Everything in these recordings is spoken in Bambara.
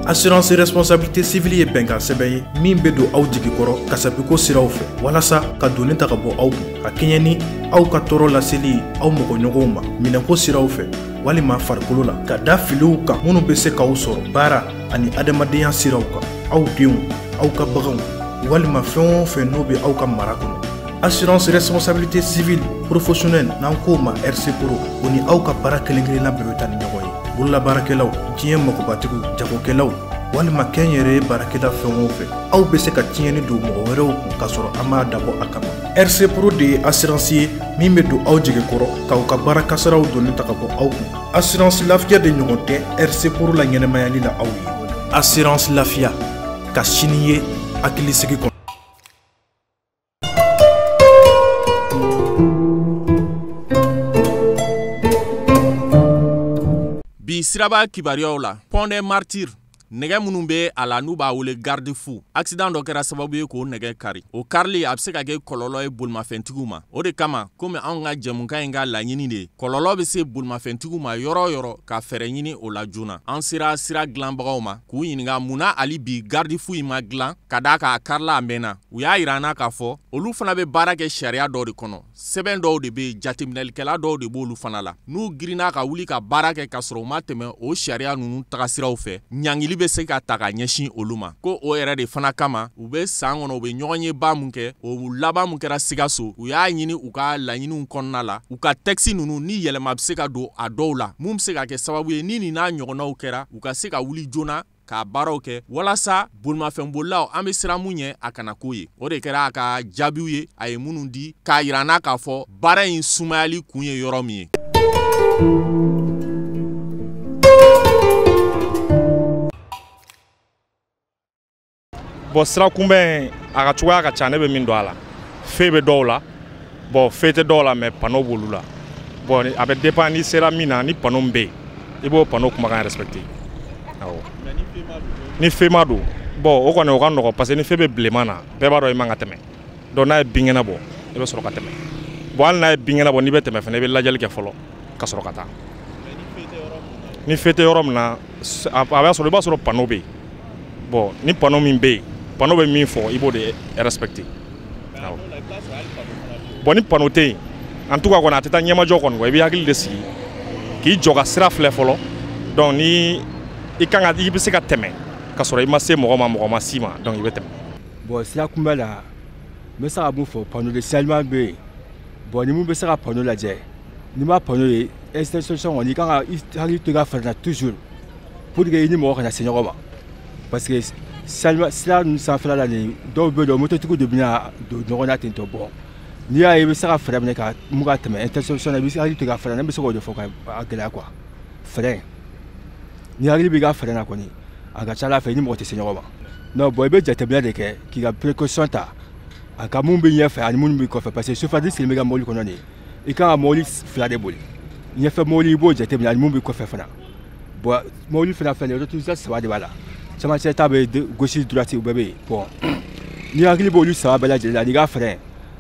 Assurance responsabilité civile ye bɛnkan sɛbɛn ye min bɛ don aw jigi kɔrɔ kasabiko siraw fɛ walasa ka doni ta ka bɔ aw kun ka kɛɲɛ ni aw ka tɔɔrɔ laseli aw mɔgɔɲɔgɔnw ma minɛnko siraw fɛ walima farikolo la ka da filiw kan minnu bɛ se k'aw sɔrɔ baara ani adamadenya siraw kan aw denw aw ka baganw walima fɛn o fɛn n'o bɛ aw ka mara kɔnɔ. Assurance responsabilité civile professionnelle n'an k'o ma RC Pro, o ni aw ka baara kelen kelenna bɛɛ bɛ taa ni ɲɔgɔn ye. Bololabaarakɛlaw, diɲɛ magobatigiw, jagokɛlaw walima kɛnyɛrɛye baarakɛla fɛn o fɛn, aw bɛ se ka tiɲɛni don mɔgɔ wɛrɛw kun k'a sɔrɔ an m'a dabɔ a kama. RC Pro de ye assurance ye min bɛ don aw jigi kɔrɔ k'aw ka baara kasaraw doni ta ka bɔ aw kun. Assurance lafiya de ɲɔgɔn tɛ RC Pro la ɲɛnɛmayali la aw ye. Assurance lafiya ka sini ye hakilisigi kɔnɔ. Bi siraba kibaruyaw la, Pont des Martyrs nɛgɛ minnu bɛ a la n'u b'a wele garde-fou, accident dɔ kɛra sababu ye k'o nɛgɛ kari. O karili a bɛ se ka kɛ kɔlɔlɔ ye bolimafɛntigiw ma. O de kama, komi anw ka jɛmukan in ka laɲini de ye, kɔlɔlɔ bɛ se bolimafɛntigiw ma yɔrɔ o yɔrɔ ka fɛɛrɛ ɲini o la joona. An sera sira dilanbagaw ma k'u ɲininka munna hali bi garde-fou in ma dilan ka d'a kan a karila a mɛnna. U y'a yira an na k'a fɔ olu fana bɛ baara kɛ sariya dɔw de kɔnɔ. Sɛbɛn dɔw de bɛ yen, jateminɛlikɛla dɔw de b'olu fana la. N'u girinna ka wuli ka baara kɛ k'a sɔrɔ u ma tɛmɛ o sariya ninnu tagasiraw fɛ, ɲangili bɛ se ka ta ka ɲɛsin olu ma. Ko o yɛrɛ de fana kama, u bɛ san kɔnɔ u bɛ ɲɔgɔnyeba mun kɛ, o laban mun kɛra Sikaso, u y'a ɲini u ka laɲiniw kɔnɔna la, u ka tɛkisi ninnu ni yɛlɛma bɛ se ka don a dɔw la, mun bɛ se ka kɛ sababu ye ni nin n'a ɲɔgɔnnaw kɛra, u ka se ka wuli joona k'a baaraw kɛ walasa bolimafɛnbolilaw an bɛ siran mun ɲɛ a kana k'o ye. O de kɛra a ka jaabiw ye a ye minnu di k'a yira an na k'a fɔ baara in sumayali kun ye yɔrɔ min ye. Bon, sira kunbɛn a ka cogoya ka ca, ne bɛ min dɔn a la, feu bɛ dɔw la, bon feu tɛ dɔw la, mais panneau b'olu la. Bon, a bɛ dépend n'i sera min na, ni panneau min bɛ yen, i b'o panneau kumakan respecter. Awɔ. Ni feu ma don, bon o kɔni o ka nɔgɔn, parce que ni feu bɛ bilenman na, bɛɛ b'a dɔn i man ka tɛmɛ. Donc n'a ye binkɛnɛ bɔ, i bɛ sɔrɔ ka tɛmɛ. Bon, hali n'a ye binkɛnɛ bɔ, n'i bɛ tɛmɛ fana, i bɛ lajɛli kɛ fɔlɔ ka sɔrɔ ka taa. Ni feu tɛ yɔrɔ min na, a b'a sɔrɔ i b'a sɔrɔ panneau bɛ yen. Bon, ni panneau min bɛ yen, panneau bɛ min fɔ, i b'o de respecter. Awɔ. Bon, ni panneau tɛ yen, en tout cas kɔni a tɛ taa ɲɛmajɔ kɔni kɔ, i b'i hakili de sigi k'i jɔ ka sira filɛ fɔlɔ. Donc ni i kan ka, i bɛ se ka tɛmɛ ka sɔrɔ i ma se mɔgɔ ma, mɔgɔ ma s'i ma, donc i bɛ tɛmɛ. Bon, sira kunbɛn la, n bɛ se ka mun fɔ, panneau de signalement bɛ yen. Bon, ni mun bɛ se ka panneau lajɛ, n'i ma panneau ye, intersection kɔni, i kan ka i hakili to i ka frein na toujours pour que i ni mɔgɔ kana se ɲɔgɔn ma. Parce que sira ninnu sanfɛla la nin, dɔw bɛ yen nɔ, mototigiw de bɛna don ɲɔgɔn na ten tɔ. Bon, n'i y'a ye i bɛ se ka frein minɛ ka mun ka tɛmɛ intersection na, i bɛ hakili to i ka frein na. Ne bɛ se k'o de fɔ ka a gɛlɛya quoi. Frein, ni hakili b'i ka frein na kɔni, a ka ca ala fɛ i ni mɔgɔ tɛ se ɲɔgɔn ma. Non, bon, i bɛ jateminɛ de kɛ k'i ka précaution ta a ka mun bɛ ɲɛfɛ ani minnu bɛ kɔfɛ, parce que chauffeur sigilen bɛ ka mobili kɔnɔ nin ye, i kan ka mobili fila de boli, ɲɛfɛ mobili i b'o jateminɛ ani mun bɛ kɔfɛ fana. Bon, mobili fana filɛ nin ye, rétroviseur saba de b'a la, cɛmancɛ ta bɛ gauche droite u bɛɛ bɛ yen. Bon, ni hakili b'olu saba bɛɛ lajɛlen la n'i ka frein,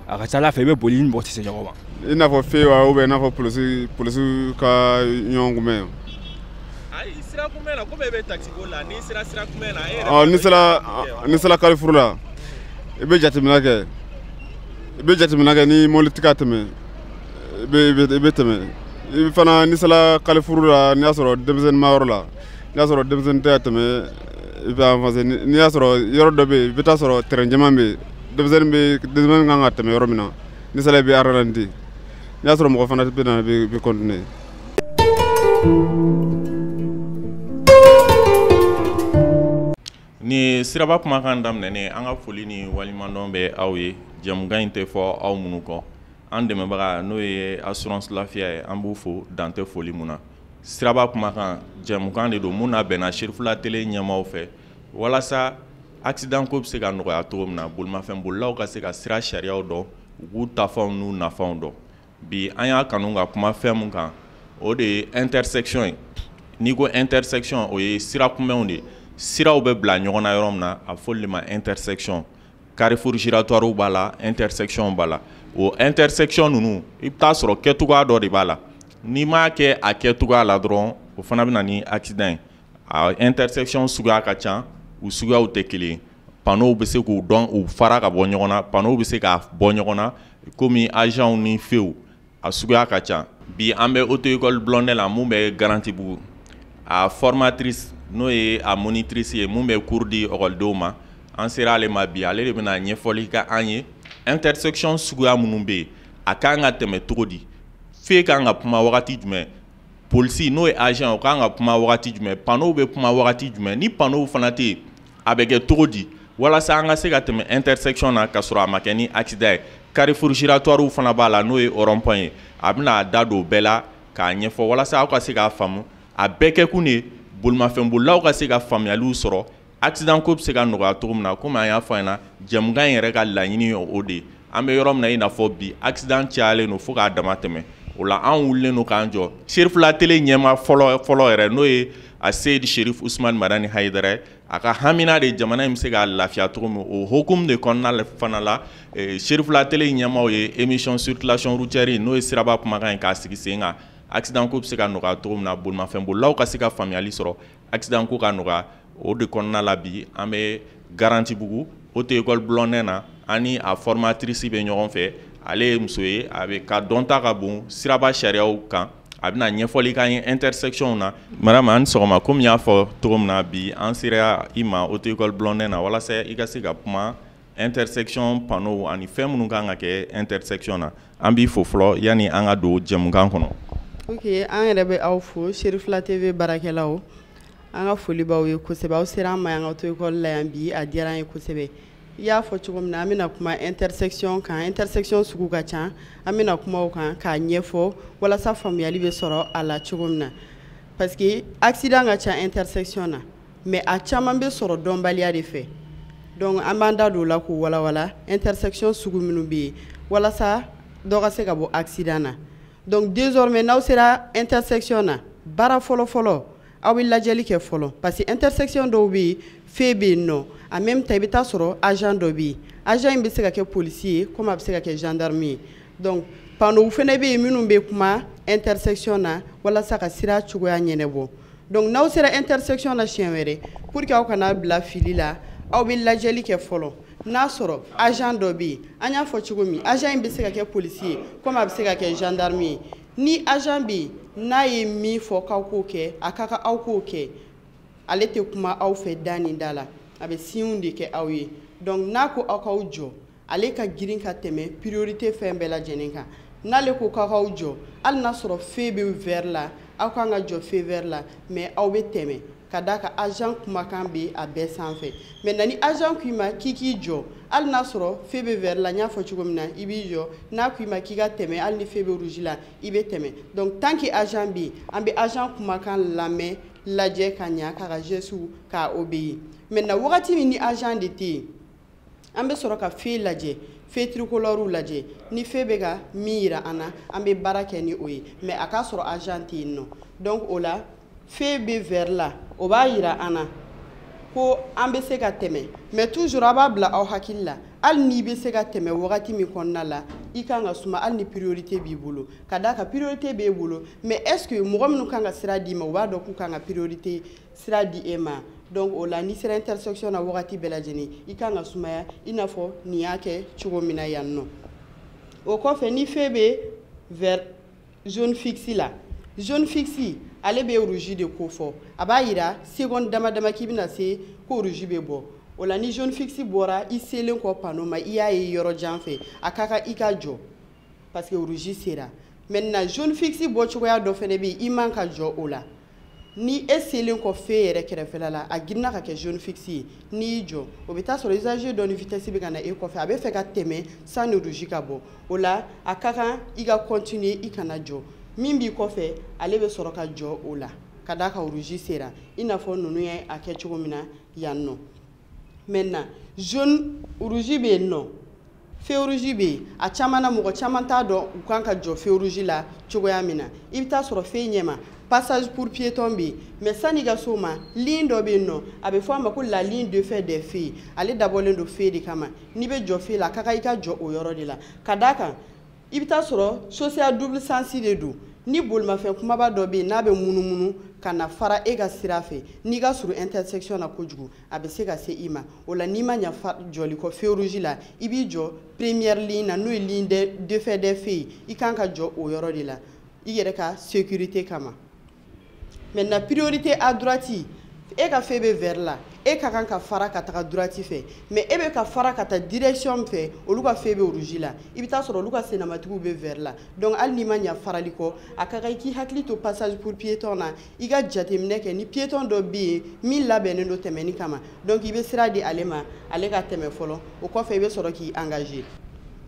a ka ca ala fɛ i bɛ boli i ni mɔgɔ tɛ se ɲɔgɔn ma. I n'a fɔ feu wa, ou bien i n'a fɔ polisi ka ɲɔgɔn kunbɛn. Ayi, sira kunbɛn la, komi e bɛ taxi boli la, n'i sera sira kunbɛn la, e yɛrɛ. N'i sera carrefour la, i bɛ jateminɛ kɛ. I bɛ jateminɛ kɛ ni mobili tɛ ka tɛmɛ, i bɛ tɛmɛ. I fana n'i sera carrefour la, n'i y'a sɔrɔ denmisɛnnin ma yɔrɔ la, n'i y'a sɔrɔ denmisɛnnin tɛ ka tɛmɛ, i bɛ avancer. N'i y'a sɔrɔ yɔrɔ dɔ bɛ yen, i bɛ taa sɔrɔ terrain jɛman bɛ yen, denmisɛnnin kan ka tɛmɛ yɔrɔ min na, n'i sera i bɛ ralentir. N'i y'a sɔrɔ mɔgɔ fana bɛ na, i bɛ continuer. Ni siraba kumakan daminɛnen, an ka foli ni waleɲumandɔn bɛ aw ye. Jɛmukan in tɛ fɔ aw minnu kɔ, an dɛmɛbaga n'o ye assurance lafiya ye, an b'u fo dan tɛ foli mun na. Siraba kumakan jɛmukan de don mun na bɛnna Serifula Tele ɲɛmaaw fɛ walasa accident ko bɛ se ka nɔgɔya cogo min na, bolimafɛnbolilaw ka se ka sira sariyaw dɔn, u k'u tafanw n'u nafanw dɔn. Bi an y'a kanu ka kuma fɛn mun kan, o de ye intersection ye. N'i ko intersection, o ye sira kunbɛnw de ye. Siraw bɛ bila ɲɔgɔn na yɔrɔ min na, a fɔli de ma intersection. Carrefour giratoire b'a la, intersection b'a la. O intersection ninnu, i bɛ taa sɔrɔ kɛcogoya dɔ de b'a la. N'i m'a kɛ a kɛcogoya la dɔrɔn, o fana bɛ na ni accident ye. A intersection suguya ka ca, u suguyaw tɛ kelen ye. Panneau bɛ se k'u dɔn, u fara ka bɔ ɲɔgɔn na, panneau bɛ se k'a bɔ ɲɔgɔn na komi agents ni feu, a suguya ka ca. Bi an bɛ auto école Blondin la mun bɛ Garantibugu. A formatrice, n'o ye a monitrice ye, mun bɛ cours di ekɔlidenw ma, an sera ale ma bi. Ale de bɛna ɲɛfɔli kɛ an ye intersection suguya minnu bɛ yen, a kan ka tɛmɛ cogo di, feu kan ka kuma wagati jumɛn, polisi n'o ye agent, o kan ka kuma wagati jumɛn, panneau bɛ kuma wagati jumɛn, ni panneau fana tɛ yen, a bɛ kɛ cogo di, walasa an ka se ka tɛmɛ intersection na ka sɔrɔ a ma kɛ ni accident ye. Carrefour giratoire fana b'a la, n'o ye rond point ye. A bɛna a da don o bɛɛ la k'a ɲɛfɔ walasa aw ka se k'a faamu. A bɛɛ kɛ kun de ye bolimafɛnbolilaw ka se ka faamuyaliw sɔrɔ, accident ko bɛ se ka nɔgɔya cogo min na. Komi an y'a fɔ a ɲɛna, jɛmukan in yɛrɛ ka laɲini ye o de ye. An bɛ yɔrɔ min na i n'a fɔ bi, accident cayalen don fo k'a dama tɛmɛ. O la an wulilen don k'an jɔ. Serifula Tele ɲɛma fɔlɔ fɔlɔ yɛrɛ, n'o ye a Seyidi Sherif Usumani Madani Hayidara ye, a ka hamina de jamana in bɛ se ka lafiya cogo min. O hokumu de kɔnɔna fana la, Serifula Tele ɲɛmaw ye émission circulation routière, n'o ye siraba kumakan ye, k'a sigi sen kan, accident ko bɛ se ka nɔgɔya cogo min na, bolimafɛnbolilaw ka se ka faamuyali sɔrɔ, accident ko ka nɔgɔya. O de kɔnɔna la bi an bɛ Garantibugu auto école Blondin na, ani a formatrice bɛ ɲɔgɔn fɛ. Ale ye muso ye, a bɛ ka dɔn ta ka bon siraba sariyaw kan. A bɛna ɲɛfɔli k'an ye intersection na. Madame, an ni sɔgɔma. Komi n y'a fɔ cogo min na, bi an sera i ma auto école Blondin na walasa i ka se ka kuma intersection panneau ani fɛn minnu kan ka kɛ intersection na. An b'i fo fɔlɔ yanni an ka don jɛmukan kɔnɔ. Ok, an yɛrɛ bɛ aw fo, Serifula TV baarakɛlaw. An ka foli b'aw ye kosɛbɛ. Aw sera an ma yan ka auto école la yan bi, a diyara an ye kosɛbɛ. I y'a fɔ cogo min na, an bɛna kuma intersection kan. Intersection sugu ka ca, an bɛna kuma o kan k'a ɲɛfɔ walasa faamuyali bɛ sɔrɔ a la cogo min na, parce que accident ka ca intersection na, mais a caman bɛ sɔrɔ dɔnbaliya de fɛ. Donc an b'an da don o la k'o walawala, intersection sugu minnu bɛ yen, walasa dɔ ka se ka bɔ accident na. Donc désormais, n'aw sera intersection na, baara fɔlɔ fɔlɔ, aw bɛ lajɛli kɛ fɔlɔ, parce que intersection dɔw bɛ yen, feu bɛ yen nɔ, en même temps i bɛ taa sɔrɔ agent dɔ bɛ yen. Agent in bɛ se ka kɛ policier ye komi a bɛ se ka kɛ gendarme ye. Donc panneau fana bɛ yen minnu bɛ kuma intersection na walasa ka sira cogoya ɲɛnabɔ. Donc n'aw sera intersection na siɲɛ wɛrɛ, pour que aw kana bila fili la, aw bɛ lajɛli kɛ fɔlɔ n'a sɔrɔ agent dɔ bɛ yen. An y'a fɔ cogo min, agent in bɛ se ka kɛ policier ye komi a bɛ se ka kɛ gendarme ye. Ni agent bɛ yen, n'a ye min fɔ k'aw k'o kɛ, a ka kan aw k'o kɛ. Ale tɛ kuma aw fɛ da ni da la, a bɛ signe de kɛ aw ye. Donc n'a ko aw k'aw jɔ, ale ka girin ka tɛmɛ priorité fɛn bɛɛ lajɛlen kan. N'ale ko k'aw k'aw jɔ, hali n'a sɔrɔ feu bɛ vert la, aw kan ka jɔ feu vert la, mais aw bɛ tɛmɛ, ka d'a kan agent kumakan bɛ a bɛɛ sanfɛ. Maintenant ni agent k'i ma k'i k'i jɔ, hali n'a sɔrɔ feu bɛ vert la, n y'a fɔ cogo min na, i b'i jɔ. N'a k'i ma k'i ka tɛmɛ, hali ni feu bɛ rouge la, i bɛ tɛmɛ. Donc tant que agent bɛ yen, an bɛ agent kumakan lamɛn, lajɛ ka ɲa, k'a ka geste k'a obéir. Maintenant wagati min ni agent de tɛ yen, an bɛ sɔrɔ ka feu lajɛ, feu tricolore lajɛ. Ni feu bɛ ka min yira an na, an bɛ baara kɛ ni o ye, mais a k'a sɔrɔ agent tɛ yen nɔ. Donc o la, feu bɛ vert la, o b'a yira an na ko an bɛ se ka tɛmɛ. Mais toujours a b'a bila aw hakili la, hali n'i bɛ se ka tɛmɛ wagati min kɔnɔna la, i kan ka suma, hali ni priorité b'i bolo. Ka d'a kan priorité b'e bolo, mais est ce que mɔgɔ minnu kan ka sira d'i ma, u b'a dɔn k'u kan ka priorité sira di e ma? Donc o la, n'i sera intersection na wagati bɛɛ lajɛlen, i kan ka sumaya i n'a fɔ nin y'a kɛ cogo min na yan nɔ. O kɔfɛ, ni feu bɛ vert, jaune fixe la, jaune fixe ale bɛ rouge de ko fɔ. A b'a yira seconde dama dama k'i bɛna se ko rouge bɛ bɔ. O la, ni jaune fixe bɔra, i selen kɔ panneau ma, i y'a ye yɔrɔ jan fɛ, a ka kan i ka jɔ parce que rouge sera. Maintenant jaune fixe bɔcogoya dɔ fana bɛ yen, i man ka jɔ o la. Ni e selen kɔ feu yɛrɛ kɛrɛfɛla la, a girinna ka kɛ jaune fixe ye, n'i y'i jɔ, o bɛ taa sɔrɔ usager dɔ ni vitesse bɛ ka na e kɔfɛ, a bɛ fɛ ka tɛmɛ sans ni rouge ka bɔ. O la, a ka kan i ka continuer, i kana jɔ. Min b'i kɔfɛ, ale bɛ sɔrɔ ka jɔ o la, ka d'a kan rouge sera, i n'a fɔ ninnu ye a kɛ cogo min na yan nɔ. Maintenant jaune, rouge bɛ yen nɔ, feu rouge bɛ yen. A caman na, mɔgɔ caman t'a dɔn u kan ka jɔ feu rouge la cogoya min na. I bɛ taa sɔrɔ feu ɲɛma, passage pour piéton bɛ yen, mais sanni i ka s'o ma, ligne dɔ bɛ yen nɔ, a bɛ fɔ a ma ko la ligne de fait des feux. Ale dabɔlen don feu de kama. N'i bɛ jɔ feu la, a ka kan i ka jɔ o yɔrɔ de la, ka d'a kan i bɛ taa sɔrɔ chaussée à double sens de don. Ni bolimafɛn kumaba dɔ bɛ yen n'a bɛ munumunu ka na fara e ka sira fɛ, n'i ka surun intersection na kojugu, a bɛ se ka se i ma. O la n'i ma ɲa jɔli kɔ feu rouge la, i b'i jɔ première ligne na, n'o ye ligne de fait des feux ye. I kan ka jɔ o yɔrɔ de la i yɛrɛ ka sécurité kama. Maintenant, priorité à droite, e ka feu bɛ vert la, e ka kan ka fara ka taga droite fɛ, mais e bɛ ka fara ka taa direction min fɛ, olu ka feu bɛ rouge la. I bɛ taa sɔrɔ olu ka sennamatigiw bɛ vert la. Donc hali n'i ma ɲa farali kɔ, a ka kan i k'i hakili to passage pour piéton na, i ka jateminɛ kɛ ni piéton dɔ bɛ yen min labɛnnen don tɛmɛni kama. Donc i bɛ sira di ale ma, ale ka tɛmɛ fɔlɔ, o kɔfɛ i bɛ sɔrɔ k'i engager.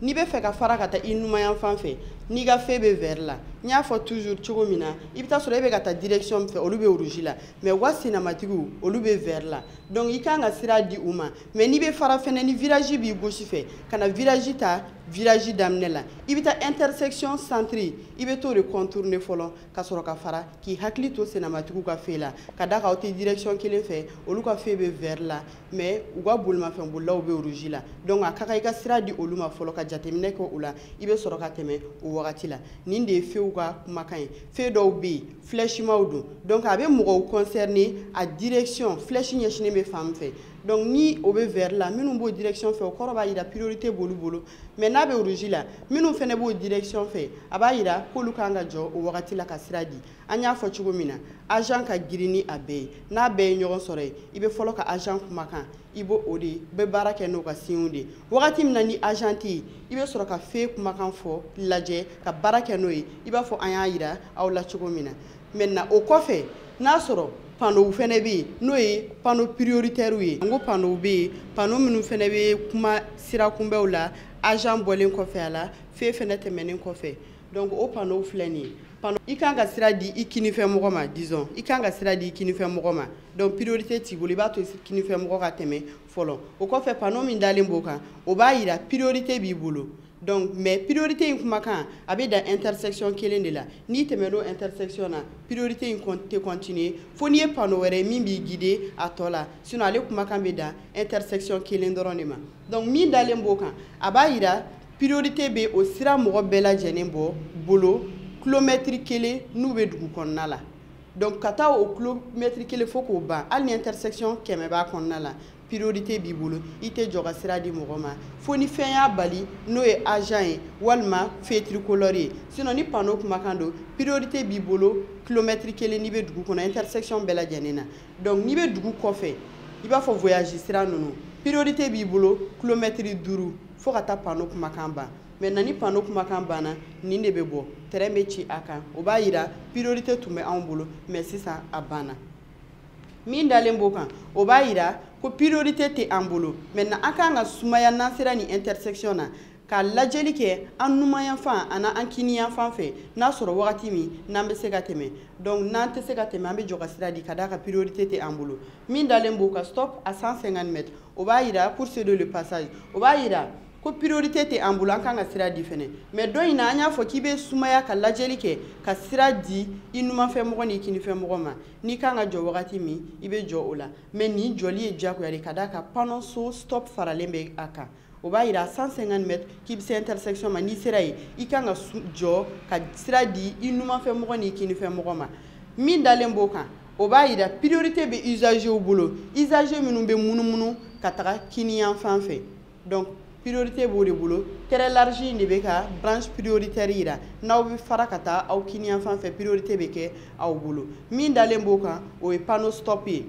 N'i bɛ fɛ ka fara ka taa i numanyan fan fɛ, n'i ka feu bɛ vert la, n y'a fɔ toujours cogo min na, i bɛ taa sɔrɔ e bɛ ka taa direction min fɛ, olu bɛ rouge la, mais u ka sennamatigiw olu bɛ vert la. Donc i kan ka sira di u ma. Mais n'i bɛ fara fɛnɛ, ni virage b'i gauche fɛ, ka na virage ta virage daminɛ la, i bɛ taa intersection centre, i bɛ t'o de contourner fɔlɔ ka sɔrɔ ka fara, k'i hakili to sennamatigiw ka feu la, ka d'a kan aw tɛ direction kelen fɛ, olu ka feu bɛ vert la, mais u ka bolimafɛn bolilaw bɛ rouge la. Donc a ka kan i ka sira di olu ma fɔlɔ, ka jateminɛ kɛ o la, i bɛ sɔrɔ ka tɛmɛ o wagati la. Nin de ye feuw ka kumakan ye. Feu dɔw bɛ yen, flèche maw don, donc a bɛ mɔgɔw concerner a direction, flèche ɲɛsinnen bɛ fan min fɛ. Donc ni o bɛ vert la, minnu b'o direction fɛ, o kɔrɔ b'a jira priorité b'olu bolo. Mais n'a bɛ rouge la, minnu fɛnɛ b'o direction fɛ, a b'a jira k'olu kan ka jɔ o wagati la ka sira di. An y'a fɔ cogo min na, agent ka girin ni a bɛɛ ye. N'a bɛɛ ye ɲɔgɔn sɔrɔ yen, i bɛ fɔlɔ ka agent kumakan, i b'o o de bɛ baara kɛ n'o ka signes de ye. Wagati min na ni agent tɛ yen, i bɛ sɔrɔ ka feu kumakan fɔ lajɛ ka baara kɛ n'o ye, i b'a fɔ an y'a jira aw la cogo min na. Maintenant o kɔfɛ, n'a sɔrɔ panneau fɛnɛ bɛ yen, n'o ye panneau prioritaire ye, n ko panneau bɛ yen, panneau minnu fɛnɛ bɛ kuma sirakunbɛw la, agent bɔlen kɔfɛ a la, feu fɛnɛ tɛmɛnen kɔfɛ. Donc o panneau filɛ nin ye. Panneau, i kan ka sira di i kinifɛ mɔgɔ ma, disons i kan ka sira di i kinifɛ mɔgɔ ma, donc priorité t'i bolo, i b'a to kinifɛ mɔgɔ ka tɛmɛ fɔlɔ. O kɔfɛ, panneau min dalen b'o kan, o b'a yira priorité b'i bolo. Donc mais priorité in kumakan, a bɛ dan intersection kelen de la. N'i tɛmɛn'o intersection na, priorité in tɛ continuer fo n'i ye panneau wɛrɛ ye min b'i guider a tɔ la, sinon ale kumakan bɛ dan intersection kelen dɔrɔn de ma. Donc min dalen b'o kan, a b'a yira priorité bɛ o sira mɔgɔ bɛɛ lajɛlen bɔ bolo kilomɛtiri kelen n'u bɛ dugu kɔnɔna la. Donc ka taa o kilomɛtiri kelen fo k'o ban, hali ni intersection 100 b'a kɔnɔna la, priorité b'i bolo, i tɛ jɔ ka sira di mɔgɔ ma fo ni fɛn y'a bali, n'o ye agent ye walima feu tricolore ye. Sinon ni panneau kumakan don, priorité b'i bolo kilomɛtiri kelen n'i bɛ dugu kɔnɔ, intersection bɛɛ lajɛlen na. Donc n'i bɛ dugu kɔfɛ, i b'a fɔ voyage sira ninnu, priorité b'i bolo kilomɛtiri 5 fo ka taa panneau kumakan ban. Maintenant ni panneau kumakan banna, nin de bɛ bɔ, tɛrɛn bɛ ci a kan, o b'a yira priorité tun bɛ anw bolo, mais sisan a banna. Min dalen b'o kan, o b'a yira ko priorité tɛ an bolo. Maintenant an kan ka sumaya n'an sera nin intersection na, ka lajɛli kɛ an numanyanfan ani an kiniyanfan fɛ, n'a sɔrɔ wagati min n'an bɛ se ka tɛmɛ. Donc n'an tɛ se ka tɛmɛ, an bɛ jɔ ka sira di, ka d'a kan priorité tɛ an bolo. Min dalen b'o kan, stop à 150 mètres, o b'a yira pour céder le passage, o b'a yira ko priorité tɛ an bolo, an kan ka sira di fɛnɛ. Mais dɔ in na, an y'a fɔ k'i bɛ sumaya ka lajɛli kɛ ka sira di i numanfɛ mɔgɔ ni i kinifɛ mɔgɔ ma. N'i kan ka jɔ wagati min, i bɛ jɔ o la. Mais nin jɔli ye diyagoya de, ka d'a kan panneau stop faralen bɛ a kan, o b'a yira 150 mètres k'i bɛ se intersection ma. N'i sera yen, i kan ka jɔ ka sira di i numanfɛ mɔgɔ ni i kinifɛ mɔgɔ ma. Min dalen b'o kan, o b'a yira priorité bɛ usagers bolo, usagers minnu bɛ munumunu ka taga kiniyanfan fɛ. Donc priorité b'o de bolo. Trait large in de bɛ ka branche prioritaire yira, n'aw bɛ fara ka taa aw kiniyanfan fɛ, priorité bɛ kɛ aw bolo. Min dalen b'o kan, o ye panneau stop ye.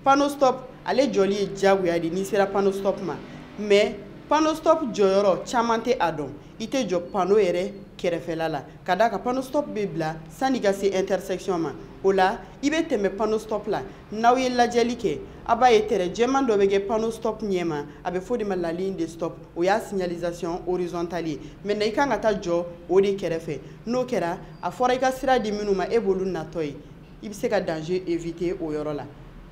Panneau stop, ale jɔli ye diyagoya de n'i sera panneau stop ma. Mais panneau stop jɔyɔrɔ caman tɛ a dɔn, i tɛ jɔ panneau yɛrɛ kɛrɛfɛla la, ka d'a kan panneau stop bɛ bila sanni ka se intersection ma. O la i bɛ tɛmɛ panneau stop la, n'aw ye lajɛli kɛ, a b'a ye tɛrɛ jɛman dɔ bɛ kɛ panneau stop ɲɛma, a bɛ fɔ o de ma la ligne de stop, o y'a signalisation horizontale ye. Maintenant i kan ka taa jɔ o de kɛrɛfɛ. N'o kɛra, a fɔra i ka sira di minnu ma, e b'olu natɔ ye, i bɛ se ka danger éviter o yɔrɔ la.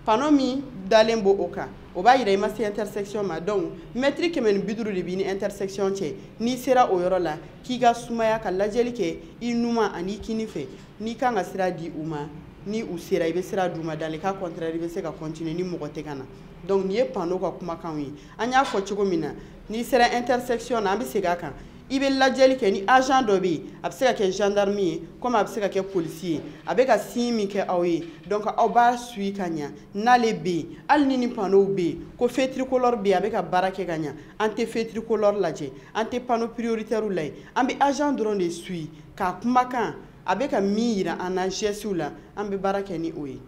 Panneau min dalen b'o o kan, o b'a yira i ma se intersection ma. Donc mètre 150 de b'i ni intersection cɛ. N'i sera o yɔrɔ la, k'i ka sumaya ka lajɛli kɛ i numan ani i kini fɛ, n'i kan ka sira di u ma, ni u sera, i bɛ sira d'u ma. Dans le cas contraire, i bɛ se ka continuer ni mɔgɔ tɛ ka na. Donc nin ye panneau ka kumakanw ye. An y'a fɔ cogo min na, n'i sera intersection na, an bɛ segin a kan. I bɛ lajɛli kɛ ni agent dɔ bɛ yen, a bɛ se ka kɛ gendarme ye komi a bɛ se ka kɛ policier ye, a bɛ ka signe min kɛ aw ye, donc aw b'a suit ka ɲa. N'ale bɛ yen, hali ni panneau bɛ yen ko feu tricolore bɛ yen, a bɛ ka baara kɛ ka ɲa, an tɛ feu tricolore lajɛ, an tɛ panneau prioritaire lajɛ, an bɛ agent dɔrɔn de suit k'a kumakan a bɛ ka min yira an na geste la, an bɛ baara kɛ ni o ye.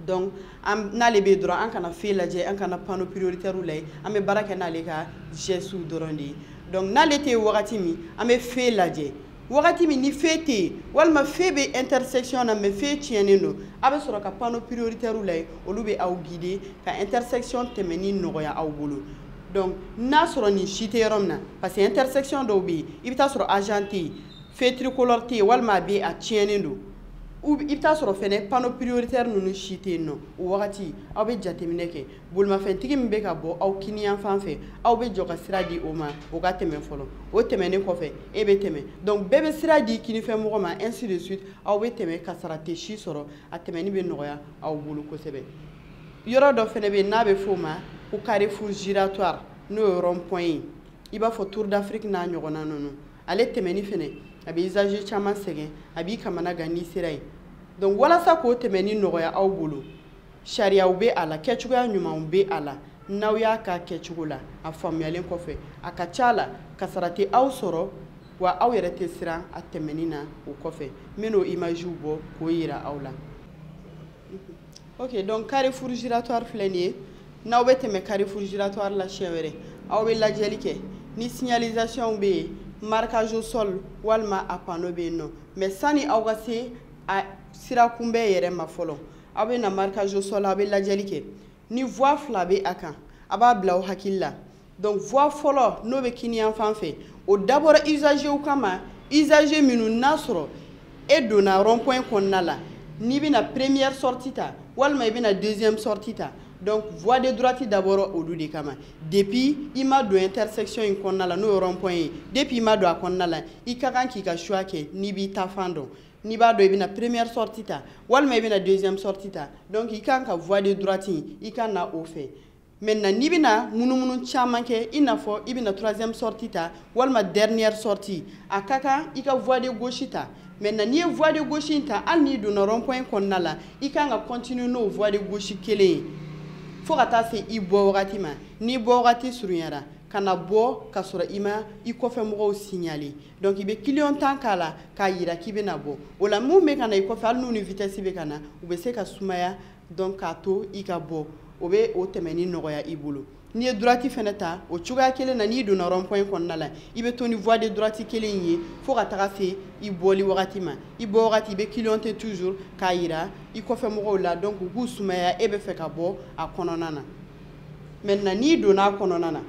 Donc n'ale bɛ dɔrɔn, an kana feu lajɛ, an kana panneau prioritaire lajɛ, an bɛ baara kɛ n'ale ka geste dɔrɔn de ye. Donc n'ale tɛ yen wagati min, an bɛ feu lajɛ. Wagati min ni feu tɛ yen, walima feu bɛ intersection na mais feu tiɲɛnen don, a bɛ sɔrɔ ka panneau prioritaire lajɛ, olu bɛ aw guider ka intersection tɛmɛni nɔgɔya aw bolo. Donc n'a sɔrɔ nin si tɛ yɔrɔ min na, parce que intersection dɔw bɛ yen, i bɛ taa sɔrɔ agent tɛ yen, feu tricolore tɛ yen, walima a bɛ yen a tiɲɛnen don, i bɛ taa sɔrɔ fɛnɛ panneau prioritaire ninnu si tɛ yen nɔ. O wagati aw bɛ jateminɛ kɛ, bolimafɛntigi min bɛ ka bɔ aw kiniyanfan fɛ, aw bɛ jɔ ka sira di o ma, o ka tɛmɛ fɔlɔ. O tɛmɛnen kɔfɛ, e bɛ tɛmɛ. Donc bɛɛ bɛ sira di kinifɛnmɔgɔ ma, ainsi de suite, aw bɛ tɛmɛ, kasara tɛ si sɔrɔ, a tɛmɛni bɛ nɔgɔya aw bolo kosɛbɛ. Yɔrɔ dɔ fɛnɛ bɛ yen n'a bɛ f'o ma ko carrefour giratoire, n'o ye rond point ye, i b'a fɔ Tour d'Afrique n'a ɲɔgɔnna ninnu. Ale tɛmɛni fɛnɛ a bɛ usager caman sɛgɛn, a b'i kamana gan n'i sera yen. Donc walasa k'o tɛmɛni nɔgɔya aw bolo, sariyaw bɛ a la, kɛcogoya ɲumanw bɛ a la. N'aw y'a k'a kɛcogo la, a faamuyalen kɔfɛ, a ka ca la kasara tɛ aw sɔrɔ, wa aw yɛrɛ tɛ siran a tɛmɛni na. O kɔfɛ, n bɛ n'o image bɔ k'o yira aw la. Ok, donc carrefour giratoire filɛ nin ye. N'aw bɛ tɛmɛ carrefour giratoire la siɲɛ wɛrɛ, aw bɛ lajɛli kɛ ni signalisation bɛ yen, marquage au sol walima a panneau bɛ yen nɔ. Mais sani aw ka se a sira kunbɛn yɛrɛ ma fɔlɔ, aw bɛ na marquage au sol, aw bɛ lajɛli kɛ ni voie fila bɛ a kan, a b'a bila aw hakili la. Donc voie fɔlɔ n'o bɛ kiniyanfan fɛ, o dabɔra usager kama, usager minnu n'a sɔrɔ e donna rond point kɔnɔna la, n'i bɛna première sortie ta walima i bɛna deuxième sortie ta, donc voie de droite dabɔra olu de kama. Depuis i ma don intersection in kɔnɔna la, n'o ye rond point ye, depuis i ma don a kɔnɔna la, i ka kan k'i ka choix kɛ n'i b'i ta fan dɔn. N'i b'a dɔn i bɛna première sortie ta walima i bɛna deuxième sortie ta, donc i kan ka voie de droite in, i ka na o fɛ. Maintenant n'i bɛna munumunu caman kɛ, i n'a fɔ i bɛna troisième sortie ta walima dernière sortie, a ka kan i ka voie de gauche ta. Maintenant n'i ye voie de gauche in ta, hali n'i donna rond point kɔnɔna la, i kan ka continuer n'o voie de gauche kelen ye fo ka taa se i bɔ wagati ma. N'i bɔ wagati surunyara, ka na bɔ ka sɔrɔ i ma i kɔfɛ mɔgɔw signaler, donc i bɛ clignotant k'a la k'a yira k'i bɛna bɔ. O la mun bɛ ka na i kɔfɛ, hali n'u ni vitesse bɛ ka na, u bɛ se ka sumaya, donc k'a to i ka bɔ, o bɛ o tɛmɛni nɔgɔya i bolo. N'i ye droite fɛnɛ ta, o cogoya kelen na, n'i donna rond point kɔnɔna la, i bɛ to ni voie de droite kelen in ye fo ka taga se i bɔli wagati ma. I bɔ wagati, i bɛ clignoter toujours k'a yira i kɔfɛ mɔgɔw la, donc u k'u sumaya, e bɛ fɛ ka bɔ a kɔnɔna na. Maintenant n'i donna a kɔnɔna na,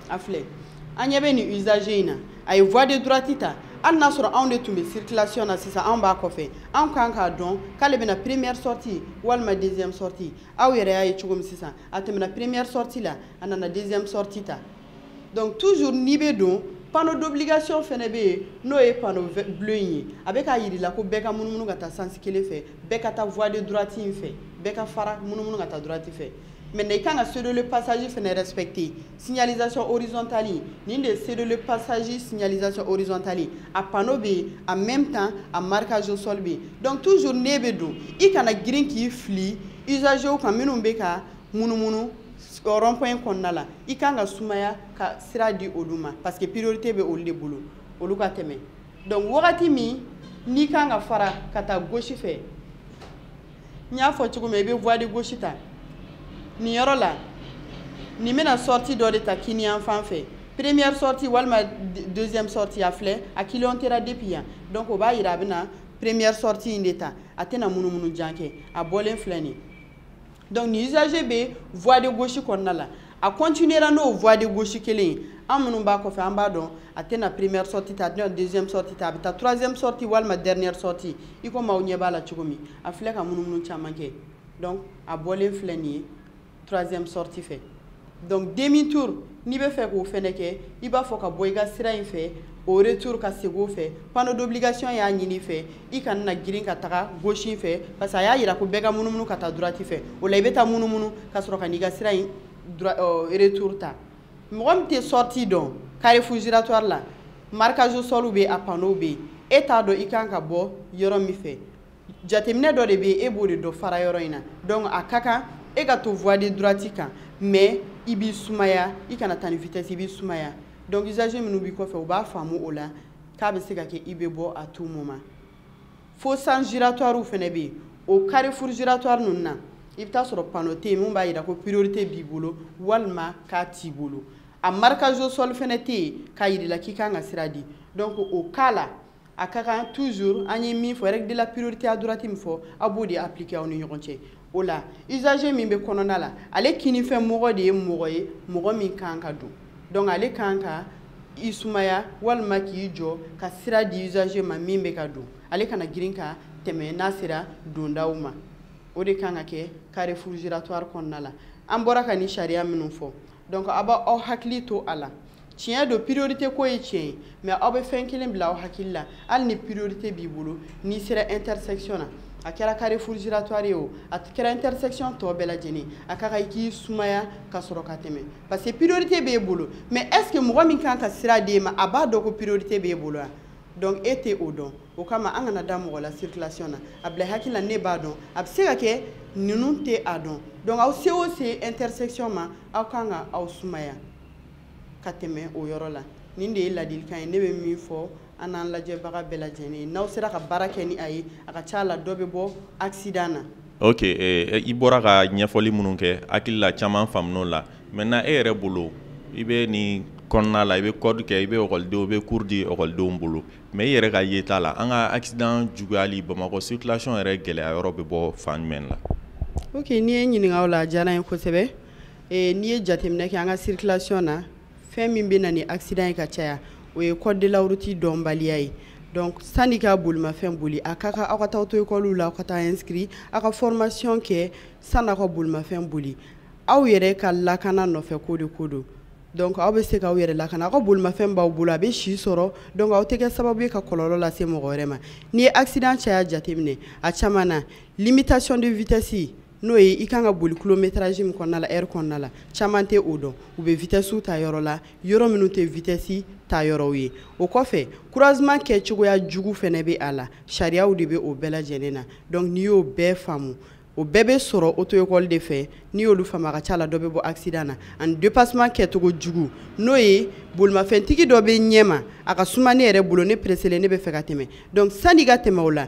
a filɛ, an ɲɛ bɛ nin usager in na, a ye voie de droite ta. Hali n'a sɔrɔ anw de tun bɛ circulation na sisan, anw b'a kɔfɛ, anw kan k'a dɔn k'ale bɛna première sortie walima deuxième sortie. Aw yɛrɛ y'a ye cogo min sisan, a tɛmɛna première sortie la, a nana deuxième sortie ta. Donc toujours n'i bɛ don, panneau d'obligation fɛnɛ bɛ yen, n'o ye panneau bleu in ye, a bɛ k'a yir'i la ko bɛɛ ka munumunu ka taa sens kelen fɛ, bɛɛ ka taa voie de droite in fɛ, bɛɛ ka fara munumunu ka taa droite fɛ. Maintenant i kan ka céder le passage fɛnɛ respecter, signalisation horizontale nin de ye, céder le passage signalisation horizontale, a panneau bɛ yen, en même temps a marquage au sol bɛ yen. Donc toujours n'e bɛ don, i kana girin k'i fili usagers kan minnu bɛ ka munumunu rond point kɔnɔna la, i kan ka sumaya ka sira di olu ma, parce que priorité bɛ olu de bolo, olu ka tɛmɛ. Donc wagati min n'i kan ka fara ka taa gauche fɛ, n y'a fɔ cogo min, i bɛ voie de gauche ta nin yɔrɔ la, nin bɛna sortie dɔ de ta kiniyanfan fɛ, première sortie walima deuxième sortie. A filɛ, a clignotera depuis yan, donc o b'a yira a bɛna première sortie in de ta, a tɛna munumunu jan kɛ. A bɔlen filɛ nin. Donc nin usager bɛ voie de gauche kɔnɔna la, a continuera n'o voie de gauche kelen ye. An minnu b'a kɔfɛ, an b'a dɔn a tɛna première sortie ta, a tɛna deuxième sortie ta, a bɛ taa troisième sortie walima dernière sortie. I komi aw ɲɛ b'a la cogo min, a filɛ ka munumunu caman kɛ, donc a bɔlen filɛ nin ye troisième sortie fɛ. Donc demi tour, n'i bɛ fɛ k'o fɛnɛ kɛ, i b'a fɔ ka bɔ i ka sira in fɛ, au retour ka segin o fɛ. Panneau d'obligation y'a ɲini i fɛ i kana na girin ka taga gauche in fɛ, parce que a y'a yira ko bɛɛ ka munumunu ka taa droite fɛ. O la i bɛ taa munumunu ka sɔrɔ ka n'i ka sira in retour ta. Mɔgɔ min tɛ sortie dɔn carrefour giratoire la, marquage au sol bɛ yen, a panneau bɛ yen, e t'a dɔn i kan ka bɔ yɔrɔ min fɛ. Jateminɛ dɔ de bɛ yen, e b'o de dɔn fara yɔrɔ in na. Donc a ka kan e ka to voie de droite kan, mais i b'i sumaya, i kana taa ni vitesse, i b'i sumaya. Donc usager minnu b'i kɔfɛ, u b'a faamu o la k'a bɛ se ka kɛ i bɛ bɔ à tout moment. Fo sens giratoire fana bɛ yen. O carrefour giratoire ninnu na, i bɛ taa sɔrɔ panneau tɛ yen mun b'a jira ko priorité b'i bolo walima k'a t'i bolo. A marquage au sol fana tɛ yen k'a jira i la k'i kan ka sira di. Donc o cas la, a ka kan toujours an ye min fɔ, règle de la priorité à droite min fɔ, aw b'o de appliquer aw ni ɲɔgɔn cɛ. O la usager min bɛ kɔnɔna la, ale kinifɛn mɔgɔ de ye mɔgɔ ye, mɔgɔ min kan ka don. Donc ale kan ka i sumaya walima k'i jɔ ka sira di usager ma min bɛ ka don. Ale kana girin ka tɛmɛ n'a sera dondaw ma. O de kan ka kɛ carrefour giratoire kɔnɔna la. An bɔra ka nin sariya minnu fɔ, donc aw b'aw hakili to a la. Tiɲɛ don, priorité ko ye tiɲɛ ye, mais aw bɛ fɛn kelen bila aw hakili la, hali ni priorité b'i bolo, n'i sera intersection na, a kɛra carrefour giratoire ye o, a kɛra intersection tɔ bɛɛ lajɛlen, a ka kan i k'i sumaya ka sɔrɔ ka tɛmɛ, parce que priorité b'e bolo, mais est ce que mɔgɔ min kan ka sira d'e ma, a b'a dɔn ko priorité b'e bolo wa? Donc e tɛ o dɔn. O kama an kana da mɔgɔ la circulation na, a bila hakili la ne b'a dɔn, a bɛ se ka kɛ ninnu tɛ a dɔn. Donc aw se o se intersection ma, aw kan ka aw sumaya ka tɛmɛ o yɔrɔ la. Nin de ye ladilikan ye ne bɛ min fɔ an n'an lajɛbaga bɛɛ lajɛlen ye. N'aw sera ka baara kɛ ni a ye, a ka ca la dɔ bɛ bɔ accident na. Ok, i bɔra ka ɲɛfɔli minnu kɛ, hakili la caman faamun'o la. Maintenant e yɛrɛ bolo, i bɛ nin kɔnɔna la, i bɛ code kɛ, i bɛ ekɔlidenw, i bɛ cours di ekɔlidenw bolo, mais i yɛrɛ ka yeta la, an ka accident juguyali Bamakɔ circulation yɛrɛ gɛlɛya yɔrɔ bɛ bɔ fan jumɛn la? Ok, n'i ye n ɲininka o la, a diyara n ye kosɛbɛ. N'i ye jateminɛ kɛ an ka circulation na, fɛn min bɛ na ni accident ye ka caya, o ye code de la route dɔnbaliya ye. Donc sanni ka bolimafɛn boli, a ka kan aw ka taa auto-école la, aw ka taa inscrit, aw ka formation kɛ sanni aw ka bolimafɛn boli. Aw yɛrɛ ka lakana nɔfɛ ko de ko don. Donc aw bɛ se k'aw yɛrɛ lakana, aw ka bolimafɛn b'aw bolo, a bɛ si sɔrɔ, donc aw tɛ kɛ sababu ye ka kɔlɔlɔ lase mɔgɔ wɛrɛ ma. N'i ye accident caya jateminɛ, a caman na limitation de vitesse, n'o ye i kan ka boli kilométrage min kɔnɔna la, heure kɔnɔna la, caman tɛ o dɔn. U bɛ vitesse ta yɔrɔ la, yɔrɔ minnu tɛ vitesse ta yɔrɔw ye. O kɔfɛ, croisement kɛcogoya jugu fɛnɛ bɛ a la, sariyaw de bɛ o bɛɛ lajɛlen na. Donc n'i y'o bɛɛ faamu, o bɛɛ bɛ sɔrɔ auto-école de fɛ. N'i y'olu faamu, a ka ca la dɔ bɛ bɔ accident na. Ani dépassement kɛcogo jugu, n'o ye bolimafɛntigi dɔ bɛ ɲɛma, a ka suma ne yɛrɛ bolo, ne pressé ne bɛ fɛ ka tɛmɛ. Donc sanni i ka tɛmɛ o la,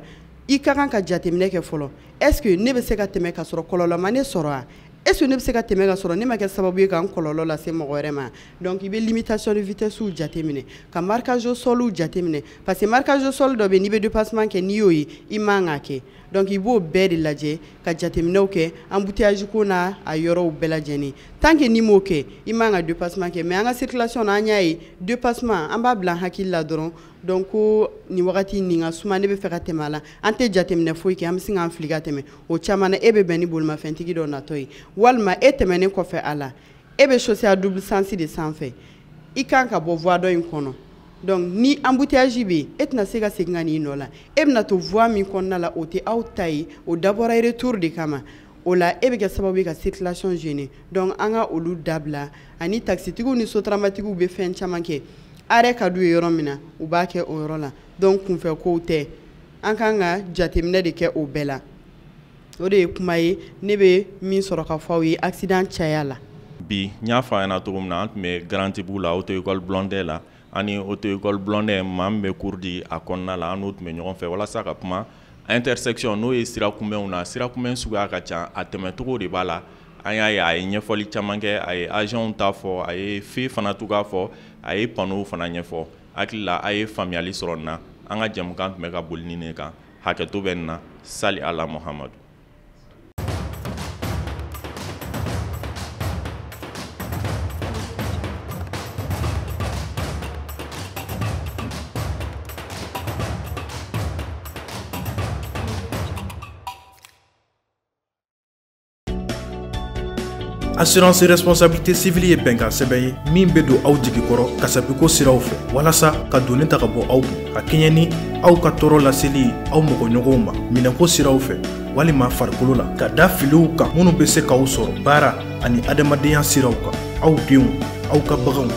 i ka kan ka jateminɛ kɛ fɔlɔ. Est-ce que ne bɛ se ka tɛmɛ ka sɔrɔ kɔlɔlɔ ma ne sɔrɔ wa? Est-ce que ne bɛ se ka tɛmɛ ka sɔrɔ ne ma kɛ sababu ye ka n kɔlɔlɔ lase mɔgɔ wɛrɛ ma? Donc i bɛ limitation de vitesse jateminɛ, ka marquage au sol jateminɛ, parce que marquage au sol dɔ bɛ yen, n'i bɛ dépassement kɛ, n'i y'o ye, i man k'a kɛ. Donc i b'o bɛɛ de lajɛ ka jateminɛw kɛ embouteillage ko n'a a yɔrɔw bɛɛ lajɛlen. Tant que n'i m'o kɛ, i man ka dépassement kɛ. Mais an ka circulation na, an y'a ye dépassement, an b'a bila an hakili la dɔrɔn. Donc ko nin wagati nin ka suma, ne bɛ fɛ ka tɛmɛ a la, an tɛ jateminɛ foyi kɛ, an bɛ sin k'an fili ka tɛmɛ. O caman na, e bɛ bɛn ni bolimafɛntigi dɔ natɔ ye, walima e tɛmɛnen kɔfɛ a la, e bɛ chaussée à double sens de sanfɛ, i kan ka bɔ voie dɔ in kɔnɔ. Donc ni embouteillage bɛ yen, e tɛna se ka segin ka n'i nɔ la, e bɛna to voie min kɔnɔna la, o tɛ aw ta ye, o dabɔra retour de kama. O la e bɛ kɛ sababu ye ka circulation gêner. Donc an ka olu dabila. Ani taxitigiw ni sotaramatigiw bɛ fɛn caman kɛ, arrêt ka d'u ye yɔrɔ min na, u b'a kɛ o yɔrɔ la. Donc kunfɛ kow tɛ, an kan ka jateminɛ de kɛ o bɛɛ la. O de ye kuma ye ne bɛ min sɔrɔ ka fɔ aw ye accident caya la. Bi n y'a fɔ a ɲɛna cogo min na, an tun bɛ Grand-Tibu la, auto-école Blondin la. Ani auto-école Blondin, maa min bɛ cours di a kɔnɔna la, an n'o tun bɛ ɲɔgɔn fɛ walasa ka kuma intersection, n'o ye sira kunbɛnw na. Sira kunbɛn suguya ka ca, a tɛmɛcogo de b'a la. An y'a ye a ye ɲɛfɔli caman kɛ, a ye agents ta fɔ, a ye feu fana tuguya fɔ, a ye panneau fana ɲɛfɔ. Hakili la a ye faamuyali sɔrɔ nin na. An ka jɛmukan tun bɛ ka boli nin de kan. Hakɛto bɛ nin na. Sali ala Muhamadu. Assurance responsabilité civile ye bɛnkan sɛbɛn ye min bɛ don aw jigi kɔrɔ kasabiko siraw fɛ, walasa ka doni ta ka bɔ aw kun, ka kɛɲɛ ni aw ka tɔɔrɔ laseli aw mɔgɔɲɔgɔnw ma minɛnko siraw fɛ walima farikolo la, ka da filiw kan minnu bɛ se k'aw sɔrɔ baara ani adamadenya siraw kan, aw denw Aw ka baganw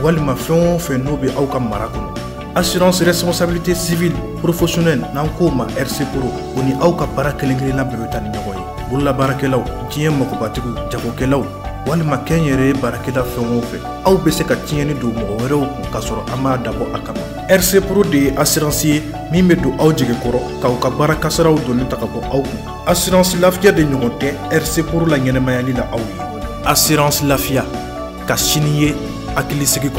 walima fɛn o fɛn n'o bɛ aw ka mara kɔnɔ. Assurance responsabilité civile professionnelle, n'an k'o ma RC Pro, o ni aw ka baara kelen kelenna bɛɛ bɛ taa ni ɲɔgɔn ye. Bololabaarakɛlaw, diɲɛ magobatigiw, jagokɛlaw walima kɛnyɛrɛye baarakɛla fɛn o fɛn, aw bɛ se ka tiɲɛni don mɔgɔ wɛrɛw kun k'a sɔrɔ an m'a dabɔ a kama. RC Pro de ye assurance ye min bɛ don aw jigi kɔrɔ k'aw ka baara kasaraw donni ta ka bɔ aw kun. Assurance Lafiya de ɲɔgɔn tɛ RC Pro la ɲɛnɛmayali la aw ye. Assurance Lafiya, ka sini ye hakilisigi kɔnɔ.